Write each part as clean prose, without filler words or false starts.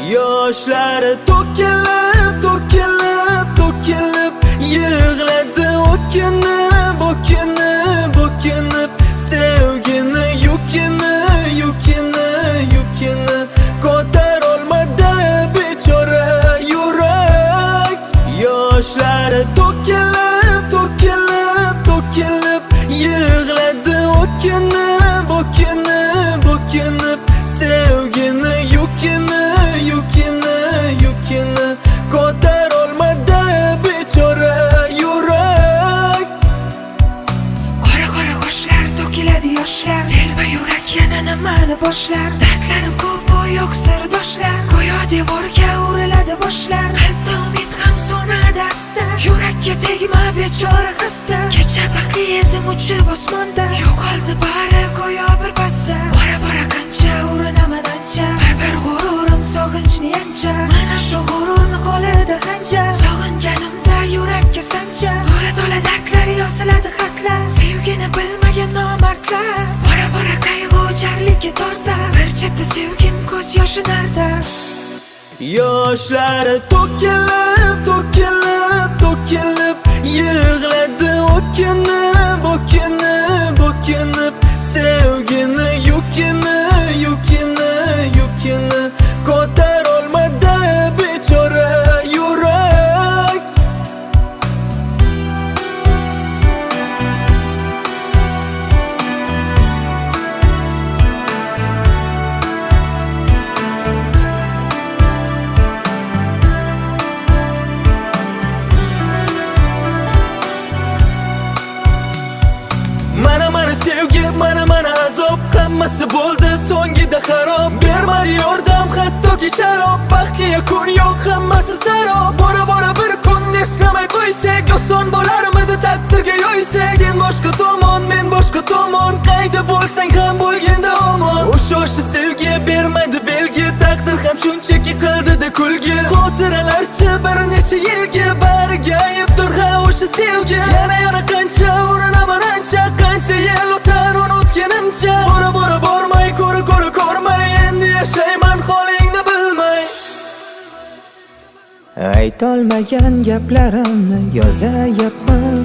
Yoshlari to'kilib, to'kilib, to'kilib yig'ladi o'kinib, o'kinib, o'kinib. Sevgini yukini, yukini, yukini ko'tarolmadi bechora yurak. Yoshlari to'kilib, to'kilib, to'kilib yig'ladi o'kinib, o'kinib, o'kinib. Sevgini yukini, yukini, yukini ko'tarolmadi bechora yurak. Qora qora qoshlar, to'kiladi yoshlar. Telba yurak yana nimani boshlar? Dardlarim ko'p, u yo'q sirdoshlar. Go'yo devorga uriladi boshlar. Qalbda umid ham so'nadi asta. Yurakka tegma bechora xasta. Kecha baxtli edim uchib osmonda. Yo'qoldi bari go'yo bir pasda. Bora bora qancha urinaman ancha. Bir g'ururim sog'inchni yancha. Mana shu g'ururni qo'lida xanjar. Sog'inganimda yurakka sancha. To'la to'la dardlar yoziladi xatlar. Sevgini bilmagan nomardlar. Bora bora qayg'u jarlikka tortar. Bir chetda sevgim ko'z yoshi narda. Yoshlari to'kilib, to'kilib, to'kilib yig'ladi o'kinib, o'kinib, o'kinib. Sevgini yukini, yukini, yukini ko'tarolmadi bechora yurak. Mana mana sevgi, mana mana azob, hammasi bo'ldi so'ngida xarob. Bermadi yordam hattoki sharob, baxtli yakun yo'q, hammasi sarob. Bora bora bir kun eslamay qo'ysak, oson bo'larmidi taqdirga yo'ysak. Sen boshqa tomon, men boshqa tomon, qayda bo'lsang ham bo'lganda omon. O'sha o'sha sevgi bermadi belgi, taqdir ham shunchaki qildi-da kulgi. Xotiralarchi bir necha yilgi, bariga aybdir ha o'sha sevgi. Yana yana qancha urinaman ancha, qancha yil o'tar unutganimcha. Bora bora bormay, ko'ra ko'ra ko'rmay, endi yashayman holingni bilmay. Aytolmagan gaplarimni yozayapman.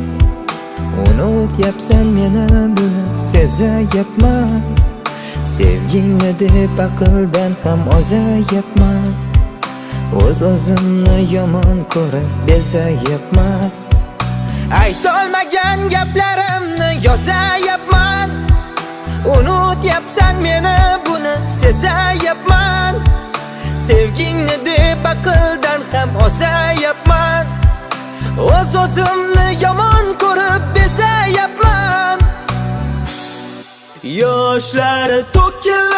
Unutyapsan meni, buni sezayapman. Sevgingni deb aqldan ham ozayapman. O'z o'zimni yomon ko'rib bezayapman. Aytolmagan gaplarimni yozayapman. Unutyapsan meni, buni sezayapman. Sevgingni deb aqldan ham ozayapman. O'z o'zimni yomon ko'rib bezayapman. Yoshlari to'kilib